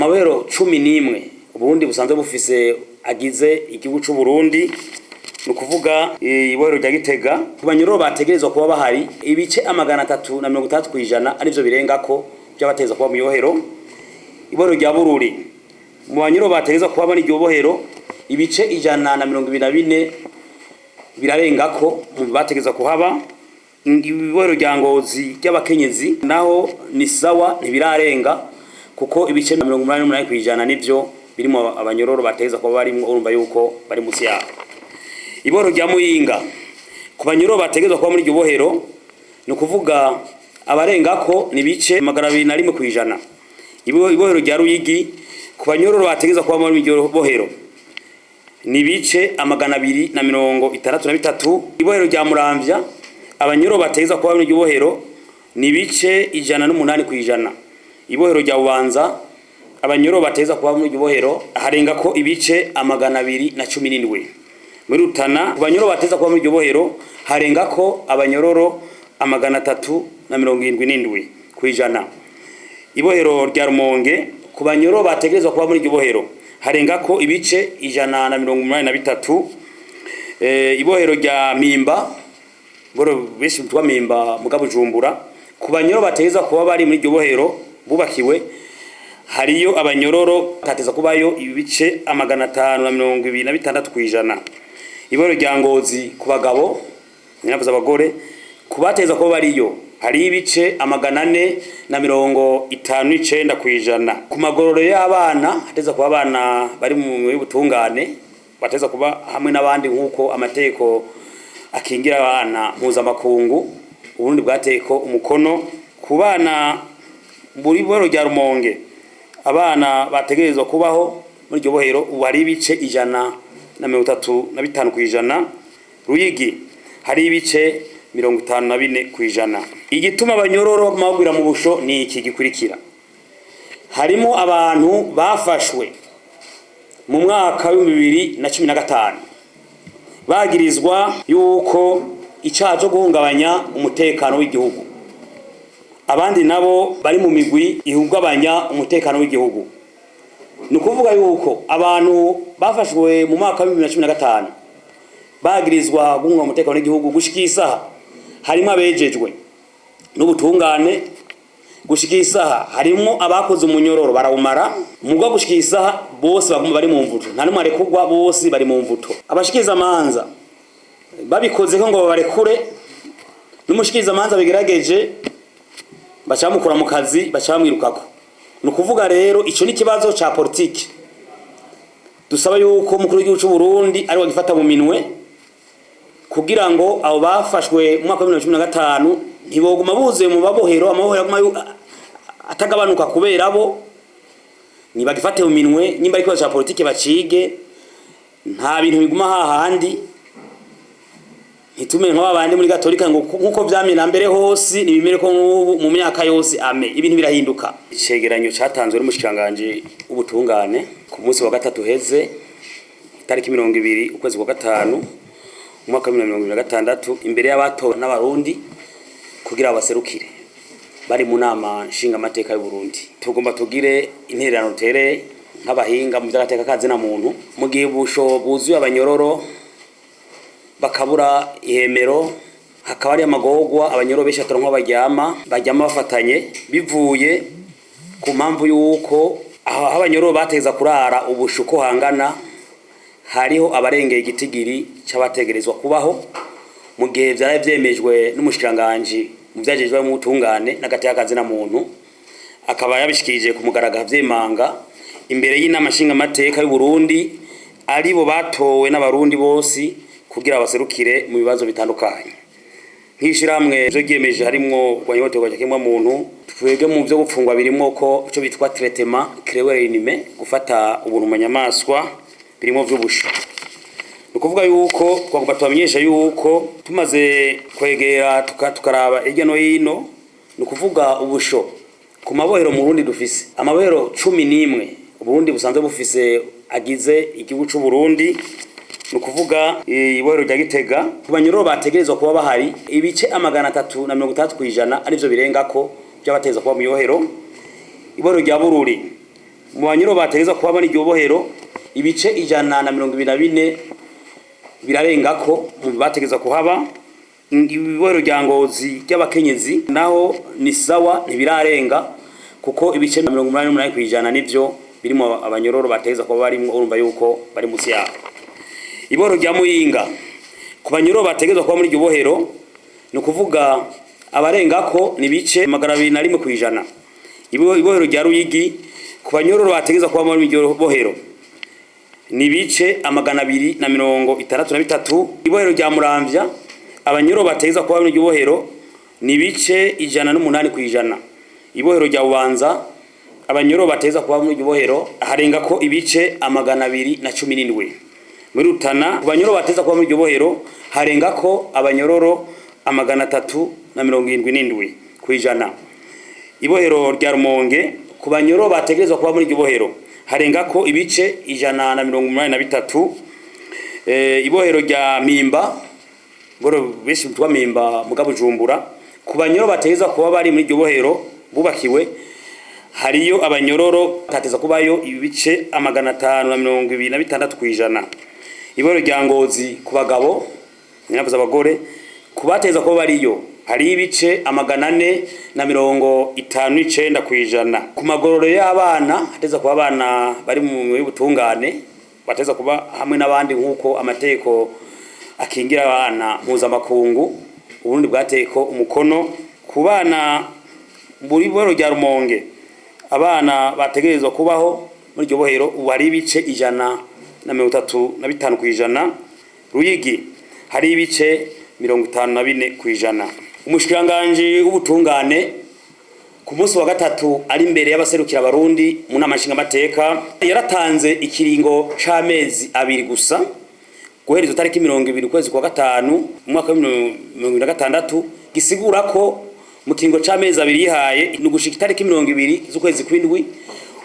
Amabohero 11 Uburundi busanzwe bufise agize igihugu c'u Burundi, ni ukuvuga ibohero rya Gitega, ku banyororo bategerezwa kuba bahari, ibice 360% arivyo birengako vy'abategerezwa kuba mu ibohero. Ibohero rya Bururi, mu banyororo bategerezwa kuba muri iryo bohero, ibice 124 birarengako mu bategerezwa kuhaba. Ibohero rya Ngozi ry'abakenyezi naho ni sawa, ntibirarenga, kuko ibice 88% nivyo birimo abanyororo bategerezwa kuba barimwo, urumva yuko bari musi yabo. Ibohero rya Muyinga, ku banyororo bategerezwa kuba muri iryo bohero, ni ukuvuga abarengako ni ibice 201%. Ibohero rya Ruyigi, ku banyororo bategerezwa kuba muri iryo bohero, ni ibice 263. Ibohero rya Muramvya, abanyororo bategerezwa kuba muri iryo bohero ni ibice 108%. Ibohero rya Bubanza, abanyororo bategerezwa kuba muri iryo bohero harengako ibice 217. Muri Rutana, ku banyororo bategerezwa kuba muri iryo bohero harengako abanyororo 377%. Ibohero rya Rumonge, ku banyororo bategerezwa kuba muri iryo bohero harengako ibice 183. Ibohero rya Mpimba, boro benshi bitwa Mpimba muga Bujumbura, ku banyororo bategerezwa kuba bari muri iryo bohero bubakiwe, hariyo abanyororo bategerezwa kubayo ibice 526%. Ibohero rya Ngozi, ku bagabo, ninavuze abagore, ku bategerezwa kuba bariyo hari ibice 459%. Ku magororero y'abana, hateza kuba abana bari mu y'ubutungane bateza kuba hamwe n'abandi nk'uko amategeko akingira abana mpuzamakungu Uburundi bwateyeko umukono. Ku bana muri bohero rya Rumonge, abana bategerezwa kubaho muri iryo bohero ubu hari ibice 135%. Ruyigi hari ibice 54%. Igituma abanyororo baguma bagwira mu busho ni iki gikurikira: harimo abantu bafashwe mu mwaka w'2015 bagirizwa yuko icaha co guhungabanya umutekano w'igihugu, abandi nabo bari mu migwi ihungabanya umutekano w'igihugu. Ni ukuvuga yuko abantu bafashwe mu mwaka w'2015 bagirizwa guhungabanya umutekano w'igihugu, gushika isaha harimo abejejwe n'ubutungane, gushika isaha harimwo abakoze umunyororo barawumara, mugabo gushika isaha bose baguma bari mu mvuto, nta n'umwe arekurwa, bose bari mu mvuto. Abashikiriza amanza babikoze ko ngo babarekure, n'umushikiriza amanza bigerageje baca bamukura mu kazi, baca bamwirukako. Ni ukuvuga rero ico ni ikibazo ca politiki, dusaba yuko umukuru w'igihugu c'u Burundi ari we agifata mu minwe, kugira ngo abo bafashwe mu mwaka wa 2015 ntiboguma buzuye mu mabohero, amabohero aguma atagabanuka kubera bo. Nibagifate mu minwe, nyimba ari ikibazo ca politiki bacige, nta bintu biguma hahandi. Ntitume nka babandi muri gatolika ngo nkuko vyamye na mbere hose nibimere ko nk'ubu mu myaka yose ame ibintu birahinduka. Icegeranyo catanzwe n'umushikiranganji w'ubutungane ku munsi wa gatatu heze, itariki 20 ukwezi kwa gatanu umwaka wa 2026, imbere y'abatowe n'Abarundi kugira baserukire bari mu Nama Nshingamateka y'u Burundi, tugomba tugire intererano tere nk'abahinga mu vy'agateka kazina muntu. Mu gihe ubusho bwuzuye abanyororo bakabura ihemero, hakaba hari amagorwa, abanyororo benshi bataronka aho baryama, baryama bafatanye, bivuye ku mpamvu y'uko aho abanyororo bategeza kurara ubusho uko hangana hariho abarengeye igitigiri c'abategerezwa kubaho, mu gihe vyaraye vyemejwe n'umushikiranganji mu vyajejwe mu butungane n'agateka kazina muntu, akaba yabishikirije ku mugaragaro vyemanga imbere y'Inama Nshingamateka y'u Burundi, aribo batowe n'Abarundi bose kugira baserukire mu bibazo bitandukanye. Nk'ishirahamwe vyo ryiyemeje harimwo kurwanya ihohoterwa rya kiremwamuntu, twebwe mu vyo gupfungwa birimwo ko ico bitwa traitement cruel inhumain, gufata ubuntu mu nyamaswa, birimwo vy'ubusho. Ni ukuvuga yuko twagomba tubamenyesha yuko tumaze kwegera tukaraba hirya no hino, ni ukuvuga ubusho ku mabohero mu Burundi dufise amabohero 11 Uburundi busanzwe bufise agize igihugu c'u Burundi, ni ukuvuga ibohero rya Gitega, ku banyororo bategerezwa kuba bahari, ibice 360% arivyo birengako vy'abategerezwa kuba mw'ibohero. Ibohero rya Bururi, Mu banyororo bategerezwa kuba muri iryo bohero, ibice 124 birarengako mu bategerezwa kuhaba. Ibohero rya Ngozi ry'abakenyezi naho ni sawa, ntibirarenga, kuko ibice 88% nivyo birimo abanyororo bategerezwa kuba barimwo. Urumva yuko bari munsi yabo. Ibohero rya Muyinga, ku banyororo bategerezwa kuba muri iryo bohero, ni ukuvuga abarengako ni ibice 201%. Ibohero rya Ruyigi, ku banyororo bategerezwa kuba muri iryo bohero, ni ibice 263. Ibohero rya Muramvya, abanyororo bategerezwa kuba muri iryo bohero ni ibice 108%. Ibohero rya Bubanza, abanyororo bategerezwa kuba muri iryo bohero harengako ibice 217. Muri Rutana, ku banyororo bategerezwa kuba muri iryo bohero harengako abanyororo 377%. Ibohero rya Rumonge, ku banyororo bategerezwa kuba muri iryo bohero harengako ibice 183. Ibohero rya Mpimba, boro benshi bitwa Mpimba muga Bujumbura, ku banyororo bategerezwa kuba bari muri iryo bohero bubakiwe, hariyo abanyororo batateza kubayo ibice 526%. Ibohero rya Ngozi, ku bagabo, ninavuze abagore, ku bateza kuba bariyo hari ibice 459%. Ku magororero y'abana, hateza kuba abana bari mu y'ubutungane bateza kuba hamwe n'abandi nk'uko amategeko akingira abana mpuzamakungu Uburundi bwateyeko umukono. Ku bana muri bohero rya Rumonge, abana bategerezwa kubaho muri iryo bohero ubu hari ibice 135%. Ruyigi hari ibice 54%. Umushikiranganji w'ubutungane ku munsi wa gatatu ari imbere y'abaserukira Abarundi mu nama nshingamateka yaratanze ikiringo c'amezi 2 gusa, guhera izo tariki 20 ukwezi kwa gatanu umwaka wa 2026, gisigura ko mu kiringo c'amezi 2 yihaye ni ugushika itariki 20 z'ukwezi kw'indwi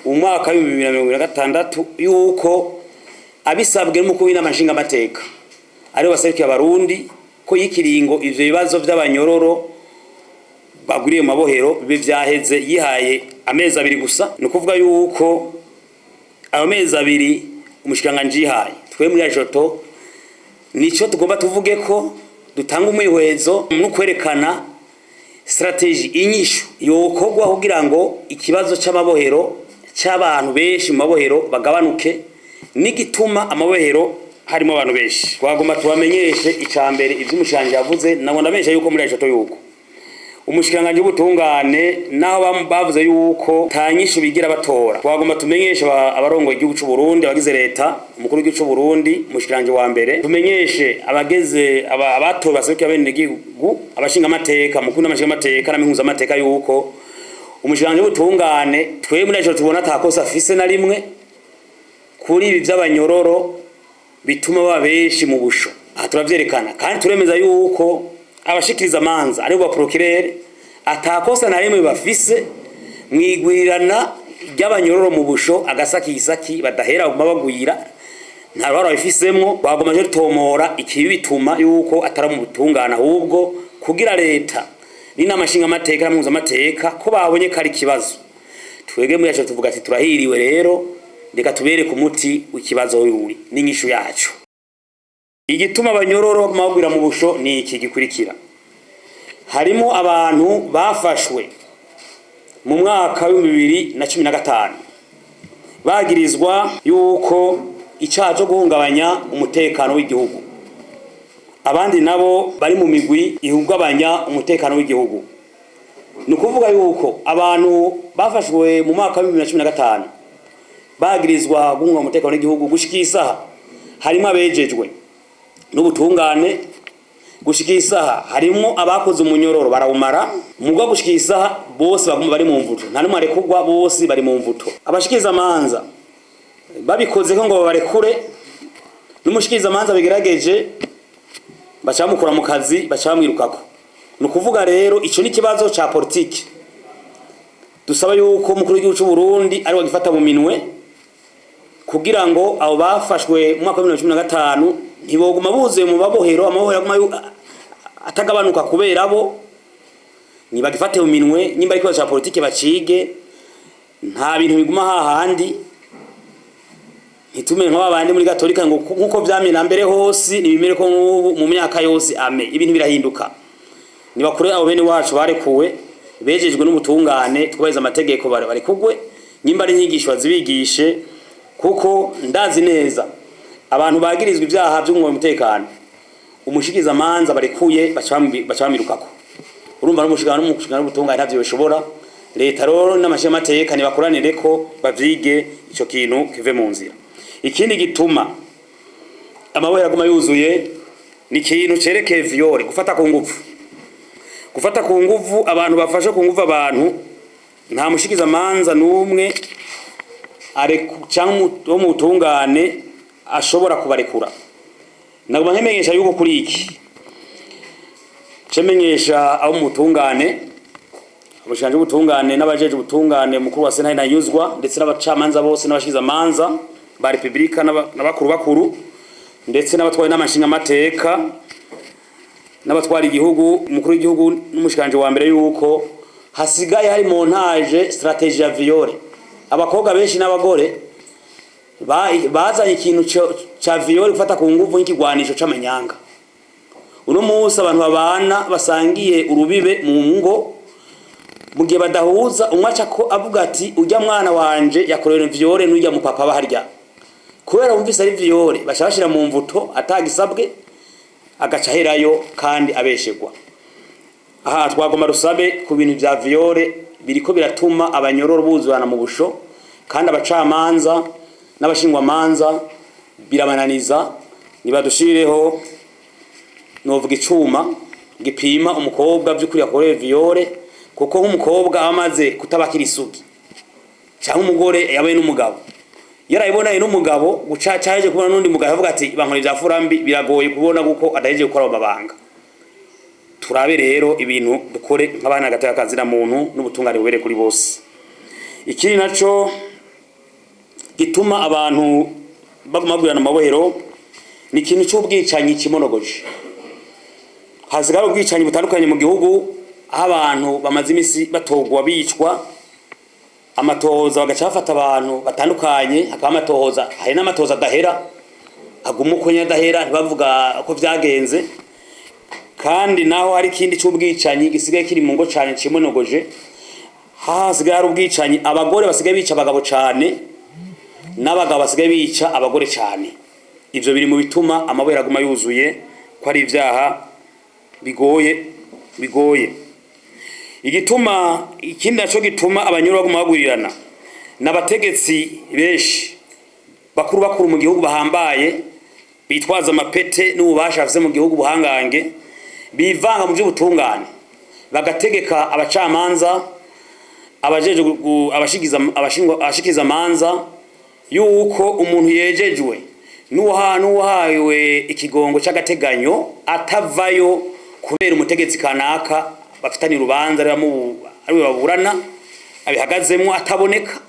umwaka wa 2026, yuko abisabwe n'umukuru w'inama nshingamateka aribo baserukiye Abarundi ko y'ikiringo ivyo bibazo vy'abanyororo bagwiriye mu mabohero bibe vyaheze. Yihaye amezi 2 gusa. Ni ukuvuga yuko ayo mezi 2 umushikiranganji yihaye, twe muri ajoto nico tugomba tuvuge ko dutanga umwihwezo no kwerekana strategy, inyishu yokorwa kugira ngo ikibazo c'amabohero, c'abantu benshi mu mabohero bagabanuke, n'igituma amabohero harimo abantu benshi. Twagomba tubamenyeshe icambere ivy'umushikiranganji yavuze. Nabwo ndamenyesha yuko muri ajoto yuko umushikiranganji w'ubutungane naho bavuze yuko ta nyishu bigira batora, twagomba tumenyeshe abarongoye igihugu c'u Burundi, abagize leta, umukuru w'igihugu c'u Burundi, umushikiranganji wa mbere, tumenyeshe abageze abatowe baserukiye abenegihugu, abashingamateka, mukuru n'amashingamateka n'amimpuzamateka, yuko umushikiranganji w'ubutungane twebwe muri ajo tubona atakosa afise na rimwe kuri ibi vy'abanyororo bituma baba benshi mu busho. Aha turavyerekana kandi turemeza yuko abashikiriza amanza aribo ba procureur atakosa na rimwe bafise mwigwirirana ry'abanyororo mu busho. Agasakisaki badahera baguma bagwira, nta ruhara babifisemwo. Bagoma tomora ikibi bituma yuko atari mu butungane, ahubwo kugira leta n'inama nshingamateka n'ampuzamateka ko babonye ko ari ikibazo. Twebwe muri yacu tuvuga ati turahiriwe rero, reka tubereke umuti w'ikibazo uri n'inyishu yacu. Igituma abanyororo baguma bagwira mu busho ni iki gikurikira: harimo abantu bafashwe mu mwaka wa 2015 bagirizwa yuko icaha co guhungabanya umutekano w'igihugu, abandi nabo bari mu migwi ihungabanya umutekano w'igihugu. Ni ukuvuga yuko abantu bafashwe mu mwaka wa 2015 bagirizwa guhungabanya umutekano w'igihugu, gushika isaha harimo abejejwe n'ubutungane, gushika isaha harimo abakoze umunyororo barawumara, mugwa gushika isaha bose baguma bari mu mvuto, nta numwe arekurwa, bose bari mu mvuto. Abashikiriza amanza babikoze ko ngo babarekure, n'umushikiriza amanza bigerageje baca bamukura mu kazi, baca bamwirukako. Ni ukuvuga rero ico ni ikibazo ca politiki dusaba yuko umukuru w'igihugu c'u Burundi ari wagifata mu minwe, kugira ngo abo bafashwe mu mwaka wa 2015 ntiboguma buzuye mu babohero, amabohero aguma atagabanuka kubera bo. Nibagifate mu minwe, nimba ari ikibazo ca politiki bacige. Nta bintu biguma hahandi. Ntitume nka babandi muri gatolika ngo nkuko vyamye na mbere hose nibimere ko nk'ubu mu myaka yose ame. Ibintu birahinduka. Nibakure abo bene wacu barekuwe bejejwe n'ubutungane, twubahiriza amategeko, barekugwe. Nyimba ari inyigisho bazibigishe, kuko ndazi neza abantu bagirizwa ibyaha by'umwuga umutekano, umushikiza manza barekuye baca bamirukako. Urumva n'umushikana n'ubutungane ntavyo bishobora. Leta rero n'amashyirahamwe amateka nibakoranire ko bavyige, ico kintu kive mu nzira. Ikindi gituma amabohero aguma yuzuye ni ikintu cerekeye viol, gufata ku nguvu. Gufata ku nguvu, abantu bafashe ku nguvu abantu, nta mushikiza manza n'umwe canke wo mu butungane ashobora kubarekura. Naguma nkemenyesha yuko kuri iki cemenyesha abo mu butungane, abashanje ubutungane n'abajeje ubutungane, mukuru wa sentare ntanyuzwa, ndetse n'abacamanza bose n'abashikiza manza ba republika n'abakuru bakuru, ndetse n'abatwaye n'amashinga amateka n'abatwara igihugu, umukuru w'igihugu n'umushikanje wa mbere, yuko hasigaye hari montage stratégie ya viol. Abakobwa benshi n'abagore bazanye ikintu ca viol, gufata ku nguvu, nk'ikigwanisho c'amanyanga. Uno munsi abantu babana basangiye urubibe mu ngo, mu gihe badahuza, umwe aca ko avuga ati: "Ujya mwana wanje yakorewe viol n'ujya mu papa baharya." Kubera bumvise ari viol, baca bashira mu mvuto atagisabwe, agaca aherayo kandi abeshegwa. Aha twagomba rusabe ku bintu vya viol biriko biratuma abanyororo buzurana mu busho, kandi abacamanza n'abashingwamanza birabananiza. Nibadushirireho novuga icuma gipima umukobwa vy'ukuri yakorewe viol, kuko nk'umukobwa aba amaze kutabakira isugi, cyangwa umugore yabaye n'umugabo, yarayibonanye n'umugabo guca caje kubona n'undi mugabo avuga ati: "Bankora ivya furambi." Biragoye kubona kuko adahejeje gukora abo mabanga. Turabe rero ibintu dukore nk'abana hagati y'akazina muntu n'ubutungane bubere kuri bose. Ikindi naco gituma abantu baguma bagwirana mu mabohero ni ikintu c'ubwicanyi kimonogoje. Hasigaye ubwicanyi butandukanye mu gihugu, aho abantu bamaze imisi batogwa bicwa, amatohoza bagaca bafata abantu batandukanye, hakaba amatohoza, hari n'amatohoza adahera, aguma uko nyene adahera, ntibavuga ko vyagenze. Kandi naho hari ikindi c'ubwicanyi gisigaye kiri mu ngo cane cimonogoje. Hasigaye hari ubwicanyi, abagore basigaye bica abagabo cane, n'abagabo basigaye bica abagore cane. Ivyo biri mu bituma amabohero aguma yuzuye, ko ari ivyaha bigoye bigoye. Igituma, ikindi naco gituma abanyuru baguma bagwirirana, n'abategetsi benshi bakuru bakuru mu gihugu bahambaye, bitwaza amapete n'ububasha bafise mu gihugu, buhangange, bivanga mu by'ubutungane, bagategeka abacamanza, abajeje abashikiza amanza, yuko umuntu yejejwe n'uwahawe ikigongo c'agateganyo atavayo kubera umutegetsi kanaka bafitanye urubanza ariwe baburana abihagazemwo ataboneka.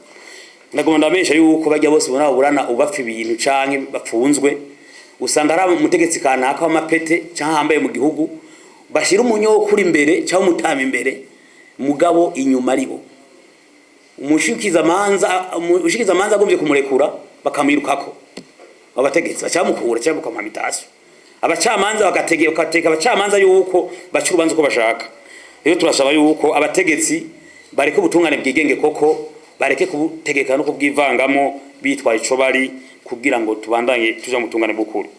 Ndagomba ndamenyesha yuko bajya bose ubona baburana ubu bapfa ibintu canke bapfunzwe, usanga ari umutegetsi kanaka w'amapete canke ahambaye mu gihugu bashira umunyokuri imbere canke umutama imbere, mugabo inyuma aribo. Umushikiza manza agomvye kumurekura, bakamwirukako abategetsi, bacamukura cyangwa bakamuha mitasi. Abacamanza bagategeka, abacamanza yuko baca urubanza uko bashaka. Rero turasaba yuko abategetsi bareke ubutungane bwigenge koko, bareke kubutegeka no kubwivangamo bitwaye ico bari, kugira ngo tubandanye tuja mu butungane bw'ukuri.